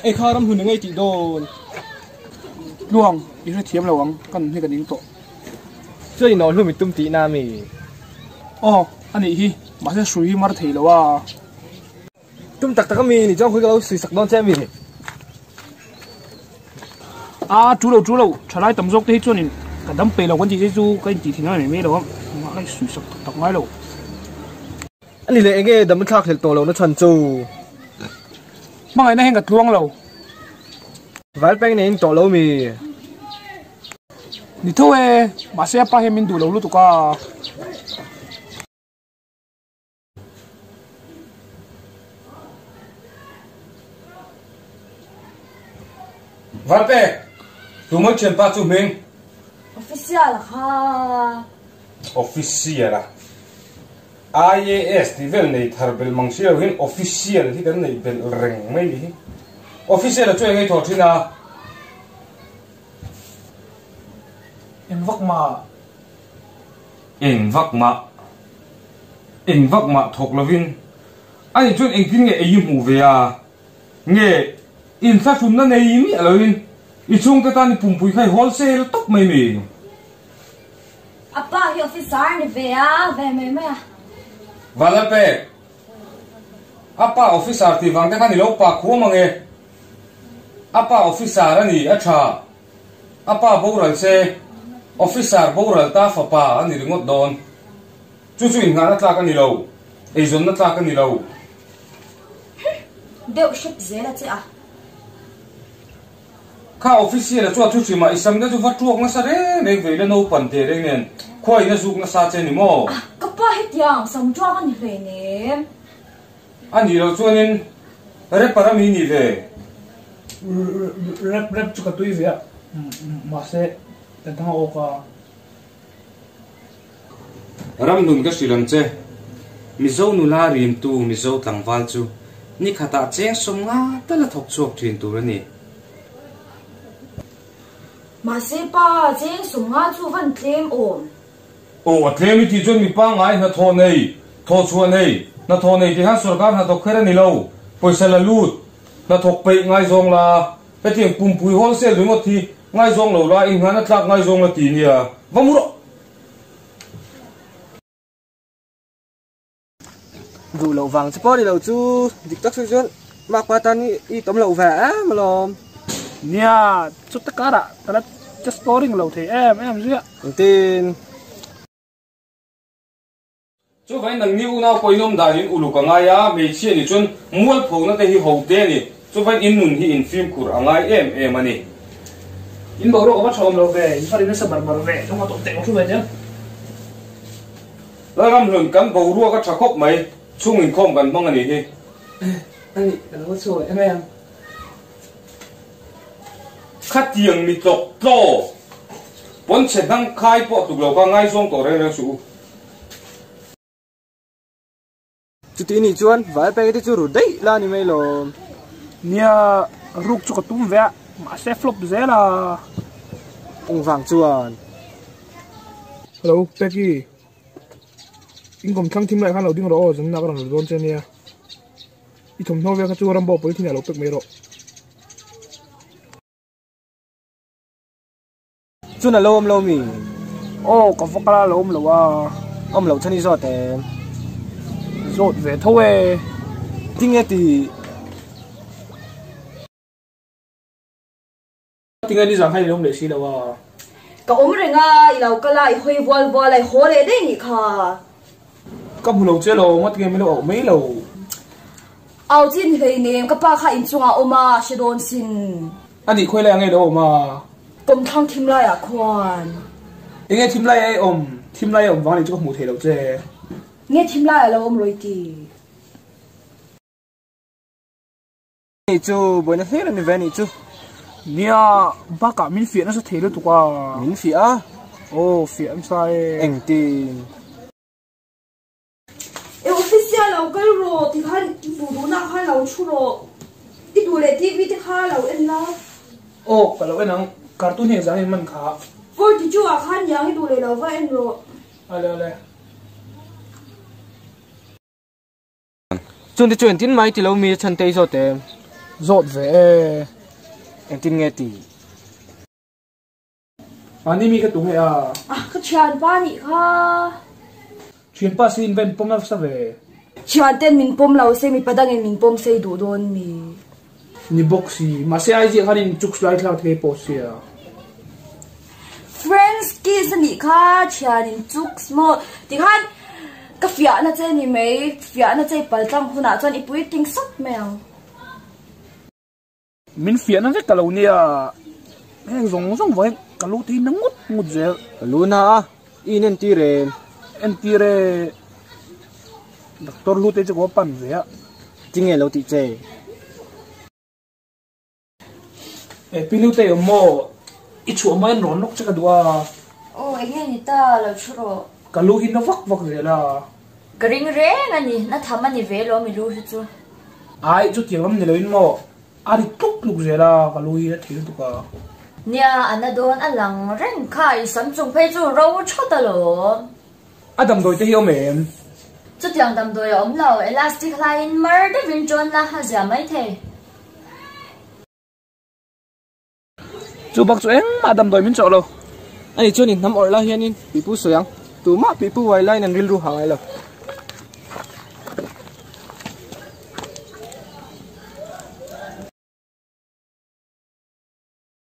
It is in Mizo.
Ei kha ram hun engei tih dawn. Tluang, i hrethiam lo ang, ka nun hi ka ning tawh. Chuan inawh hlum i tum tihna ami? Aw, a nih hi, mahse hrui hi mar thei lo a. Tum tak tak ami, ni chuan khawi ka lo sui sak dawn che ami? A, tu lo, tu lo, thalai tam zawk te hi chuanin ka dam peih lo kan tih te chu ka intih thin ngai mai mai lo a, engmah ka sui sak tak tak ngai lo. A ni leh enge dam thlak hlelh tawh lohna chhan chu? Hmangaihna hian ka tluang lo. Valpeng nei in tawh lo mi? Ni tho e, mahse a pa hian min duh lo lutuk a. Valpek, tumawih thianpa chu hming? Official kha. Official a? IAS tih vel nei thar belh mang si lo hian official hi kan neih belh reng mai ni hi. Official a chu eng ei thawh thin a? Eng vak mah. Eng vak mah. Eng vak mah thawk lovin ani chuan engtin nge ei i hmuh ve a? Nge inthlahrunna nei miah loin i chhungte tan i pumpui kha i wholesale tawp mai mi? A pa hi officer ni ve a, ve mai mai a. Vanlalpek, A pa officer tih vang te khan i lo pa khuam ang e. A pa officer a ni, a tha. A pa boral se, officer boral ta fapa a ni ringawt dawn. Chu chu inngahna tlak a ni lo, eizawnna tlak a ni lo. Deuh hrep zel a che a. Kha official a chuan thu hrim a, i sam te chu va tuak nasa reng reng ve ila naupan teh reng nen khua in a zuk nasa che ni maw? A, ka pa hetiang sam tuak a ni hleinem. A nih loh chuanin rapper a mi ni ve. Rap rap chu ka tui ve a, mahse kan thang a awk a. Ram nun ka hrilh ang che. Mizo nula rimtu Mizo tlangval chu ni khatah cheng sawm nga tal a thawk chhuak thin tur a ni. Mahse pa, cheng sawm nga chu van tlem awm. Aw, a tlem i tih chuan mipa ngai hnathawh nei, thawhchhuah nei, hnathawh nei tih hian sorkar hnathawk kher a ni lo, pawisa la lut, hnathawk peih ngaizawng la, hetiang pumpui wholesale ringawt hi Ngaizawng lo la, inngahna tlak ngaizawng la ti nia, va mu rawh! Duh loh vang che pawh ni lo chu, dik tak sawi chuan makpa tan hi i tawm loh ve em alawm. Nia, chuta karah ka la che scoring lo thei em em zui a. Engtin? Chuvain nangni unau pawh in awm dan in uluk a ngai a, hmeichhia nih chuan mualphona te hi ho te a ni. Chuvain in nun hi in fimkhur a ngai em em a ni. In boruak a va tha awm lo ve, in far in nasa bar bar ve, thawng a tawp teh thu ve zel. Lalramhlun, kan boruak a tha khawp mai, chhung inkhawm kan hmang a nih hi. A nih, ka lo chhuah em em. Khatiang mi tlawk tlaw, pawnchhe hnang khai pawh tluk lo kha ngaizawng tawh reng reng suh u. Chuti nih chuan Valpek te chu ru daih la ni mai lawm. Nia, ruk chu ka tum ve a, mahse flop zel a. Eng vang chuan? Hello, Peki. In kawmthlang thim lai khan lo ding rawh aw, zanna ka rawn ru dawn che nia. I thawmhnaw vel kha chu rambo polythene ah lo pek mai rawh. Chun a lo awm lo mi? Aw, ka va kal a lo awm lo a. Awm loh chuan i zawt em? Zawt ve tho e. Tinge ti? Tinge nizan khan i lo awm leh si lo a? Ka awm reng a, i lo kal a, i hawi vual vual a, i haw leh daih nih kha. Ka hmu lo che lo, ngatinge min lo auh mai lo. Au chin hleinem, ka pa kha inchungah a awm a, a hre dawn sin. A nih khawi lai ang e lo awm a? Kawmthlang thim laiah khuan. Enge thim lai a awm? Thim lai a awm vang nih chu ka hmuh theih loh che. Nge thim lai a lo awm rawi ti? Nih chu, buaina hlir a ni ve nih chu. Nia, bakah min fiah nasa thei lutuk a. Min fiah a? Aw, fiah nasa e. Engtin? E office a lo kal rawh ti khan i duh duhna khan lo thu rawh. I duh leh TV te kha lo en la. Aw ka lo en ang, cartoon hi engzah nge man kha? 42 ah khan niang i duh leh lo va en rawh. Ale ale. Chungte chu engtin mai ti lo mi a chhan te i zawt em? Zawt ve e. Engtin nge ti? Mahni mi ka tu nge a? A, ka thianpa nih kha. Thianpa si in va in pawm nasa ve. Thianten min pawm lo se mipa dangin min pawm sei duh dawn mi. Ni bawk si, mahse IG ah khan in chuks lai thlak thei pawh sia. Friends kiss a nih kha thian in chuks maw tikhan ka fiahna che ni mai, fiahna che i paltlang hunah chuan i puitling sawt mai ang. Min fiahna vek ka lo nia, heng zawng zawng vawin ka lu te hi na ngut ngut zel. Ka lu na a, i in entir em? Entir e, Doctor lu te chu ka va pan ve a. Tinge lo tih che? E pi lu te awm maw? I chhuah hmain rawn lawk che ka duh a. Aw enge ni ta, lo thu rawh. Ka lu hi na vak vak zel a. Ka ring reng a ni, na tham a ni ve lawm i lu hi chu. Ai, chutiang lam ni loin maw? A ri tluk tluk zel a, ka lu hi a thei lutuk a. Nia, a na dawn a lang reng kha, i sam chung phei chu ro thawt alawm. A damdawi te hi awm em? Chutiang damdawi a awm lo, elastic hlaiin mar deuhin ṭawn la, a zia mai thei. Chu bak chu engmah damdawi min chawh lo. Ani chuan in hnam awrh lai hianin pipu sawi ang, tumah pipu uai laiin an rilru ha ngai lo.